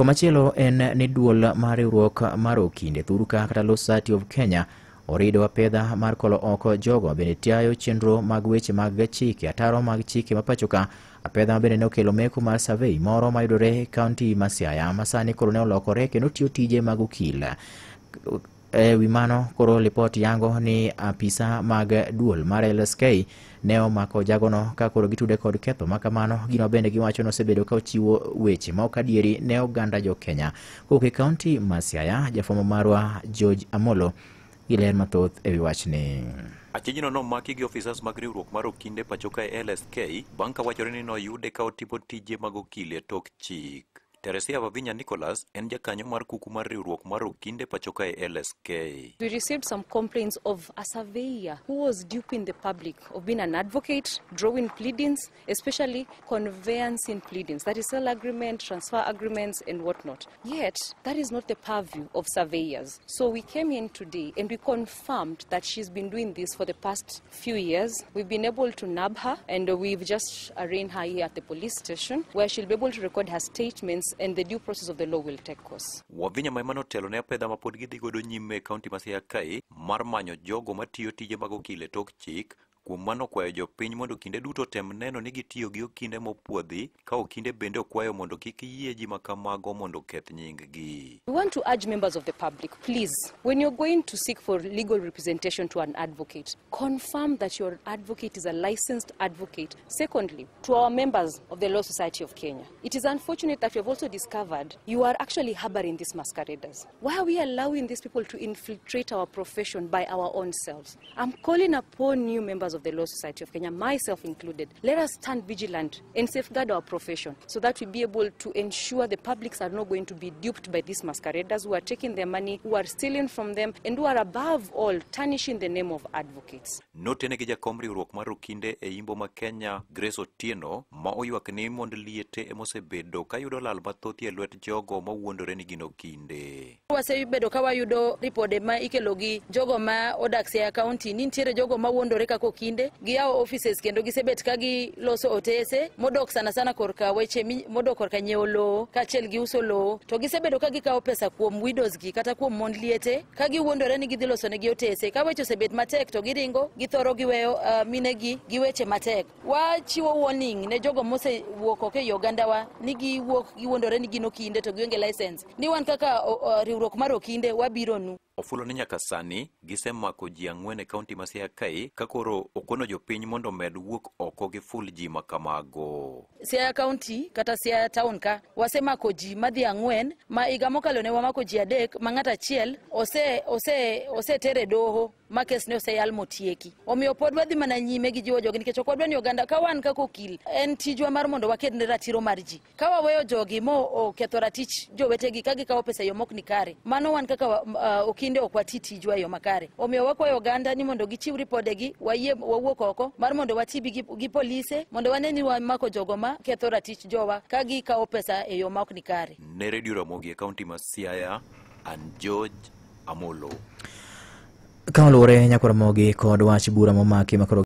Komachielo en ni duol mar riwruok mar okinde thurka kata Law Society of Kenya orido apedha mar kolo oko jogo bende tiayo chenro mag weche mag chike ataro mag chike ma pachoka. Apedha ma bende ne okelo meko mar survey moro mayudore e kaunti ma Siaya ma sani koro ne olokore kendo tiyo tije mag okil. E wi mano koro lipot yango ni apisa mag duol mar LSK ne omako jagono ka koro gitude kod ketho ma kamano. Gino bende giwacho nosebedo ka ochiwo weche ma ok adieri ne oganda jo Kenya. Kowuok e kaunti ma Siaya, jafwambo marwa George Amolo gi ler mathoth e wi wachni. Achijno nomaki gi ofisas mag riwruok mar okinde pacho kae LSK bang' ka wachore ni noyude ka otimo tije mag okil e tok chik. Teresia Wavinya Nicholas en jakanyo mar kuku mar riwruok mar okinde pacho kae LSK. We received some complaints of a surveyor who was duping the public of being an advocate, drawing pleadings, especially conveyancing pleadings, that is sale agreement, transfer agreements and whatnot. Yet, that is not the purview of surveyors. So we came in today and we confirmed that she's been doing this for the past few years. We've been able to nab her and we've just arraigned her here at the police station where she'll be able to record her statements and the due process of the law will take course. Wavinya ma ema notelo ne apedha ma pod gidhi godo nyime e kaunti ma Siaya kae mar manyo jogo matiyo tije mag okil e tok chik. Kuom mano okwayo jopiny mondo kinde duto tem neno ni gitiyo gi okinde mopuodhi ka okinde bende okwayo mondo kik yie ji makamago mondo oketh nying-gi. We want to urge members of the public, please, when you're going to seek for legal representation to an advocate, confirm that your advocate is a licensed advocate. Secondly, to our members of the Law Society of Kenya, it is unfortunate that we have also discovered you are actually harboring these masqueraders. Why are we allowing these people to infiltrate our profession by our own selves? I'm calling upon new members of the Law Society of Kenya, myself included. Let us stand vigilant and safeguard our profession so that we be able to ensure the publics are not going to be duped by these masqueraders who are taking their money, who are stealing from them, and who are above all tarnishing the name of advocates. Notene gi jakom riwruok mar okinde e imbo ma Kenya, Grace Otieno, ma oywak ni mond liete emosebedo kayudo lal mathoth e lwet jogo mawuondore ni gin okinde. Wasebedo ka wayudo ripode ma ikelo gi jogo ma odak Siaya County ni nitiere jogo mawuondore kaka okinde, giyawo offices kendo gisebet ka giloso otese modok sana sana korka weche modok korka nyiewo lowo kaachiel gi uso lowo, to gisebedo ka gikawo pesa kuom widows gi kata kuom mond liete ka giwuondore ni gidhi loso negi otese. Ka weche osebet matek to giringo githoro giweyo minegi gi weche matek. Wachiwo warning ne jogo mosewuok oko ei ogandawa ni giwuok giwuondore ni gin okinde to gionge license, ni wan kaka riwruok mar okinde wabiro nu. Ofulo ni nyaka sani gisemako ji 4 e kaunti ma Siaya kae ka koro okono jopiny mondo omed wuok oko gi ful ji makamago. Siaya County kata Siaya Town ka wasemako ji madhi 4 ma higa mokalo ne wamako ji 3 ma ng'ato achiel osetere doho ma kes ne oseyal motieki. Omiyo pod wadhi mana nyime gi jiwo jogi nikech ok wadwa ni oganda ka wan kaka okil en tijwa mar mondo waked ne ratiro mar ji. Ka waweyo jogi mo oketho ratich jowetegi ka gikawo pesa e yo mok ni kare, mano wan kaka okinde ok wati tijwa e yo makare. Omiyo wakwayo oganda ni mondo gichiw ripodegi, wayie wawuok oko mar mondo wati gi polise mondo wane ni wamako jogo ma ketho ratich jowa ka gikawo pesa e yo ma ok ni kare. Ne Radio Ramogi e kaunti ma Siaya, an George Amolo. Ka oluwore nyakwar Ramogi kod wach bura momaki makoro